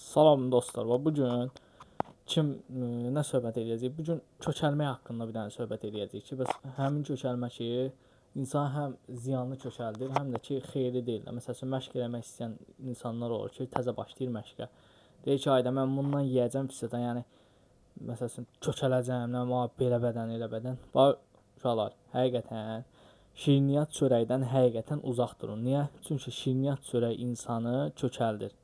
Salam dostlar, və bu gün kim nə söhbət eləyəcək? Bu gün kökəlmək haqqında bir dənə söhbət eləyəcəyik ki, bəs həmin kökəlmə ki, insan həm ziyanlı kökəldir, həm də ki, xeyirli deyil. Məsəl üçün, məşq eləmək istəyən insanlar olur ki, təzə başlayır məşqə. Deyir ki, ayda mən bundan yeyəcəm pisədən, yəni məsəl üçün kökələcəm, nə var, belə bədən, elə bədən. Bax, uşaqlar, həqiqətən şirniyyat çörəkdən həqiqətən uzaq durun. Niyə? Çünki şirniyyat çörək insanı kökəldir.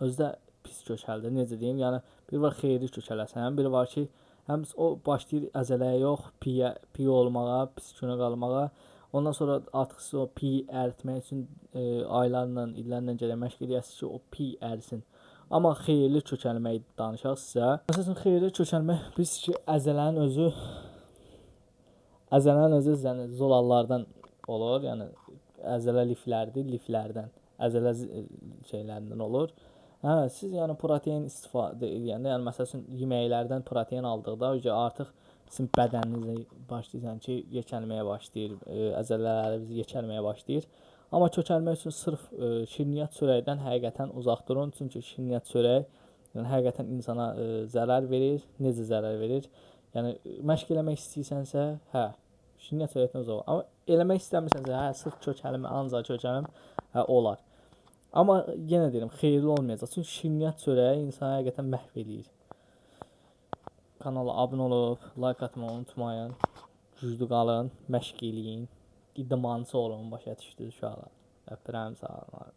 Özü də pis kökəldir. Necə deyim? Yəni bir var xeyirli kökələsən, bir var ki, həm o başlayır əzələyə yox, piyə olmağa, pis günə qalmağa. Ondan sonra artıq siz o piyi əritmək üçün aylarla, illərlə gələk məşq eləyəsiniz ki, o piy ərisin. Amma xeyirli kökəlmək danışaq sizə. Məsəl üçün, xeyirli kökəlmək biz ki, əzələnin özü yəni zolallardan olur, yəni əzələ liflərdir, liflərdən, əzələ şeylərindən olur. Hə, siz yəni protein istifadə edəndə, yəni məsəl üçün yeməklərdən protein aldıqda artıq sizin bədəniniz başlayırsan ki, yekəlməyə başlayır, əzələləriniz yekəlməyə başlayır. Amma kökəlmək üçün sırf şirniyyat çörəkdən həqiqətən uzaq durun, çünki şirniyyat çörək yəni həqiqətən insana zərər verir. Necə zərər verir? Yəni məşq eləmək istəyirsənsə, hə, şirniyyat çörəkdən uzaq ol. Amma eləmək istəmirsənsə, hə, sırf kökəlim, ancaq kökəlim, hə, olar. Amma yenə deyirəm, xeyirli olmayacaq. Çünki şirniyyat çörəyi insanı həqiqətən məhv eləyir. Kanala abunə olub, like atmağı unutmayın. Güclü qalın, məşq eləyin, idmançı olun, başa düşdünüz uşaqlar. Öpürəm, sağ olun.